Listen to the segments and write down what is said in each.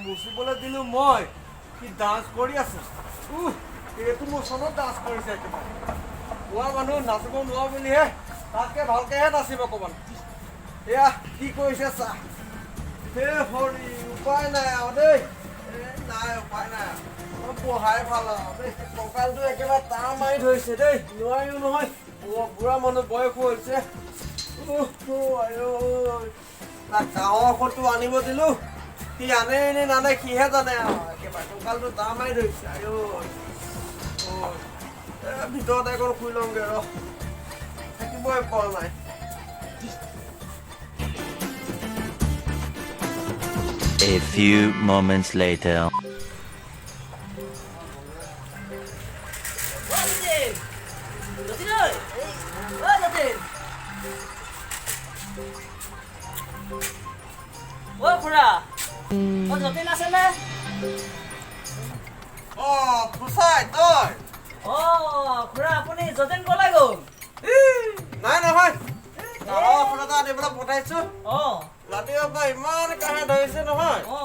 মুচিবলৈ দিলোঁ মই, সি ডান্স কৰি আছে। উহ, এইটো মোচনত ডান্স কৰিছে একেবাৰে। কোৱা মানুহ নাচিব নোৱাৰো বুলিহে, তাতকৈ ভালকৈহে নাচিব অকণমান। এয়া কি কৰিছে চা। হে হৰি, উপায় নাই আৰু দেই। এ নাই, উপায় নাই আৰু, বহাই ভাল আৰু দেই। কঁকালটো একেবাৰে টান মাৰি ধৰিছে দেই, নোৱাৰিও নহয়, বুঢ়া মানুহ বয়স হৈছে। তাক কাঁহৰ ঔষধটো আনিব দিলোঁ, সি আনে নে নানে সিহে জানে আৰু। একেবাৰে কঁকালটো টান মাৰি ধৰিছে। আইঐ, ভিতৰতে অকণ শুই লওঁগৈ ৰ, থাকিবই পৰা নাই। A few moments later. ঐ খুৰা, অ যতীন আছেনে? অ ফুচাই তই? অ খুৰা, আপুনি যতীন ক'লৈ গ'ল? নাই নহয়, কাঁহৰ ঔষধ এটা আনিবলৈ পঠাইছো। অ ৰাতিপুৱাৰ পৰা ইমান কাহে ধৰিছে নহয়, অ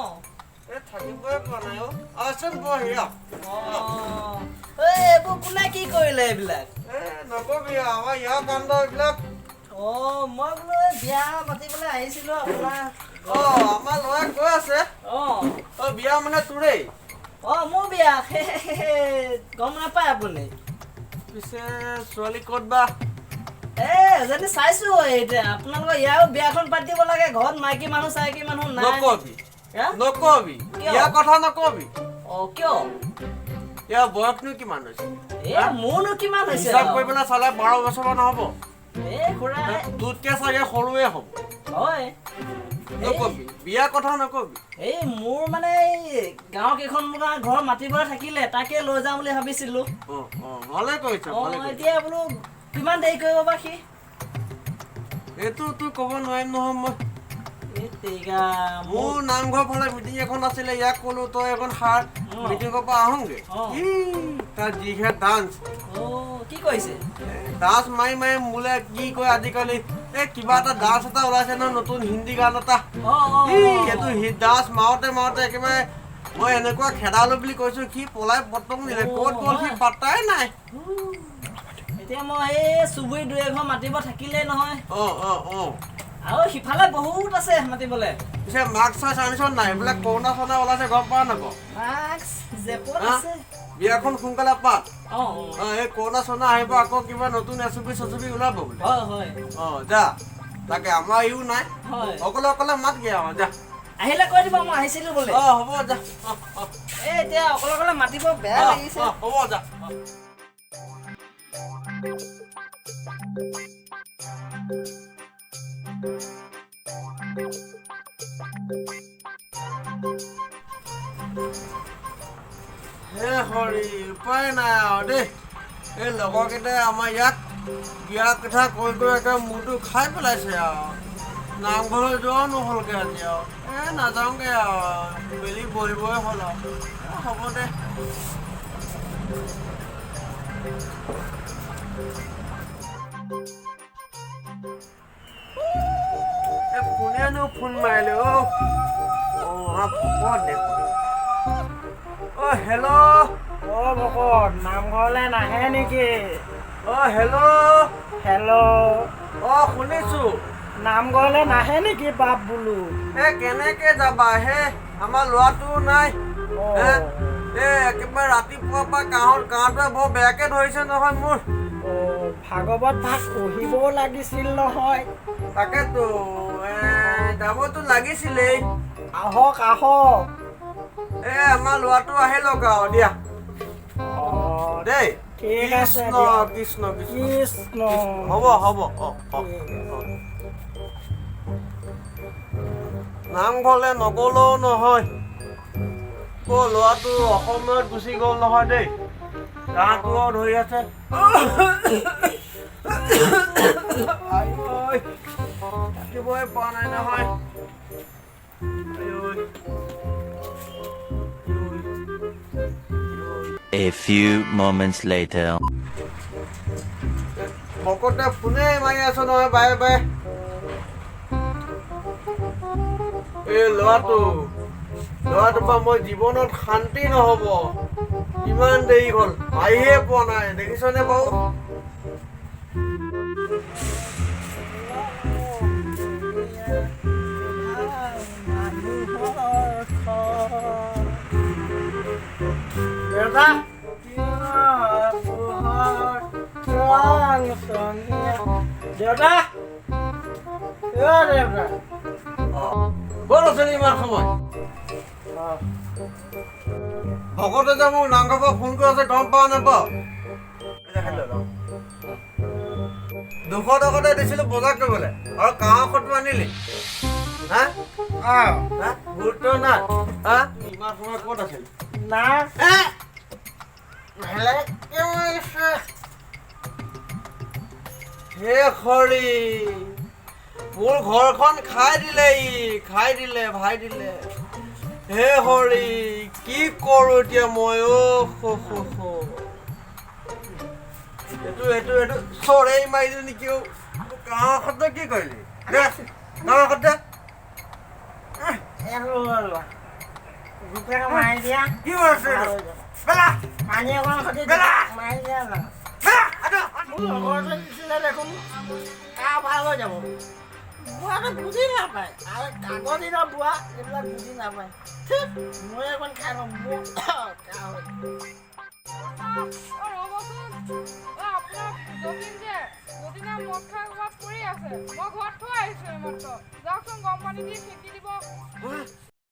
এই থাকিবই পৰা নাই। অ আহচোন বহি আহ। অ এই এইবোৰ কোনে কি কৰিলে এইবিলাক? এই নকবি আৰু, আমাৰ ইয়াৰ কাণ্ড এইবিলাক। অ মই বোলো এই বিয়া পাতিবলৈ আহিছিলো আপোনাৰ। অ আমাৰ ল'ৰাই কৈ আছে। অ অ বিয়া মানে তোৰেই? অ মোৰ বিয়া, গম নাপায় আপুনি? পিছে ছোৱালী ক'ত বা? এ এজনী চাইছো এতিয়া, আপোনালোকৰ ইয়াৰো বিয়াখন পাতি দিব লাগে, ঘৰত মাইকী মানুহ চাইকী মানুহ নাই। নকবি হা? নকবি, কিয়? ইয়াৰ কথা নকবি। অ কিয়? ইয়াৰ বয়সনো কিমান হৈছে? এ মোৰনো কিমান হৈছে? হিচাপ কৰি পেলাই চালে 12 বছৰমান হ'ব। এ খুৰা, তোতকে চাগে সৰুৱে হ'ব। হয়। নকবি, বিয়াৰ কথা নকবি। এই মোৰ মানে এই গাঁৱৰ কেইখন ঘৰ মাতিবলৈ থাকিলে তাকে লৈ যাওঁ বুলি ভাবিছিলো। অ অ ভালে কৰিছ, অ ভালে কৰিছ। এতিয়া বোলো কিমান দেৰি কৰিব বা সি? এইটো তোৰ ক'ব নোৱাৰিম নহয় মই। এই তেৰিকা, মোৰ নামঘৰ ফালে মিটিং এখন আছিলে, ইয়াক ক'লো তই এখন সাৰ, মিটিঙৰ পৰা আহোঁগে। অ। ই তাৰ যিহে ডান্স। অ কি কৰিছে? ডান্স মাৰি মাৰি মোলে কি কয় আজিকালি, এই কিবা এটা ডান্স এটা ওলাইছে নহয় নতুন হিন্দী গান এটা। অ অ ই এইটো ডান্স মাৰোতে মাৰোতে একেবাৰে মই এনেকুৱা খেদালো বুলি কৈছো, সি পলাই পতং দিলে, ক'ত গ'ল সি পাত্তাই নাই। এতিয়া মই এই চুবুৰী দুই এঘৰ মাতিব থাকিলেই নহয়। অ অ অ আৰু সিফালে বহুত আছে মাতিবলে। পিছে মাস্ক চাস্ক আনিছ নাই? এইবিলাক কৰোণা চৰণা ওলাইছে গম পাৱ নাপাৱ? মাস্ক জেপত হা? আছে। বিয়াখন সোনকালে পাত। অ অ এই কৰোণা চৰণা আহিব, আকৌ কিবা নতুন এচুপি চেচুপি ওলাব বোলে। হয় হয়। অ যা, তাকে আমাৰ ইও নাই, হয়। অকলে অকলে মাতগে আৰু যা। আহিলে কৈ দিব মই আহিছিলো বোলে। অ হ'ব যা। অ অ এই এতিয়া অকলে অকলে মাতিব বেয়া লাগিছে। অ হ'ব যা। অ। হে হৰি, উপায় নাই আৰু দেই। এই লগৰকেইটাই আমাৰ ইয়াক বিয়াৰ কথা কৈ কৈ একে মূৰটো খাই পেলাইছে আৰু। নামঘৰলৈ যোৱাও নহ'লগৈ আজি আৰু। এ নাযাওঁগৈ আৰু, বেলি বহিবই হ'ল আৰু। এ হ'ব দে। এ কোনেনো ফোন মাৰিলে অ'? অ ভকত দেখোন। অ হেল্ল'। অ ভকত, নামঘৰলৈ নাহে নেকি? অ হেল্ল'। হেল্ল'। অ শুনিছো। নামঘৰলৈ নাহে নেকি বাপ বোলো? এ কেনেকে যাবা হে, আমাৰ ল'ৰাটোও নাই। অ। এ একেবাৰে ৰাতিপুৱাৰ পৰা কাঁহটোৱে বৰ বেয়াকে ধৰিছে নহয় মোৰ। অ ভাগৱত ভাগ পঢ়িবও লাগিছিল নহয়। তাকেতো, এ যাবতো লাগিছিলেই। আহক আহক। এ আমাৰ ল'ৰাটো আহি লওক আৰু দিয়া। অ দেই। ঠিক আছে কৃষ্ণ দিয়ক। কৃষ্ণ কৃষ্ণ কৃষ্ণ। হ'ব হ'ব। অ অ অ। নামঘৰলে নগ'লেও নহয়, অ ল'ৰাটো অসমত গুচি গ'ল নহয় দেই। কাঁহটোও ধৰি আছে। আইঐ, থাকিবই পৰা নাই নহয়। আইঐ। A few moments later. ভকতে ফোনে মাৰি আছ নহয় বাৰে বাৰে। এই ল'ৰাটো ল'ৰাটোৰ পৰা মই জীৱনত শান্তি নহ'ব। ইমান দেৰি হ'ল, আহিয়ে পোৱা নাই, দেখিছনে বাৰু? দেউতা, দেউতা, দেউতা। ক'ত আছিলি ইমান সময়? ভকতে যে মোক নামঘৰৰ পৰা ফোন কৰি আছে, গম পাৱ নাপাৱ? 200 টকাতে দিছিলো বজাৰ কৰিবলৈ, আৰু কাঁহৰ সতো আনিলি? হা হা, গুৰুত্ব নাই। হা, ইমান সময় ক'ত আছিলি? না। হে হৰি, মোৰ ঘৰখন খাই দিলে, ই খাই দিলে, ভাই দিলে। হে হৰি, কি কৰো এতিয়া মই? অ' হ। এইটো এইটো এইটো চৰেই মাৰিলো নেকি? অ' কাঁহৰ সতে কি কৰিলি? দে কাঁহৰ সতে। মাৰি দিয়া। কি কৰিছে? বেলা। পানী অকণ সৈতে বেলা। মাৰি দিয়া না। বেলা। মোৰ লগৰটোৱে দিছিলে দেখোন, কাহ ভাল হৈ যাব। বুঢ়াটো বুজি নাপায় আৰু আগৰ দিনৰ বুঢ়া এইবিলাক বুজি নাপায়। ঠিক, মই অকণ খাই ল'ম, মোৰ কাহ হৈ। অ ৰ'বচোন, অ আপোনাৰ যতীন যে, যতীনে মদ খাই ক'ৰবাত পৰি আছে, মই ঘৰত থৈ আহিছোঁ এইমাত্ৰ। যাওকচোন, গৰম পানী দি সেকি দিব।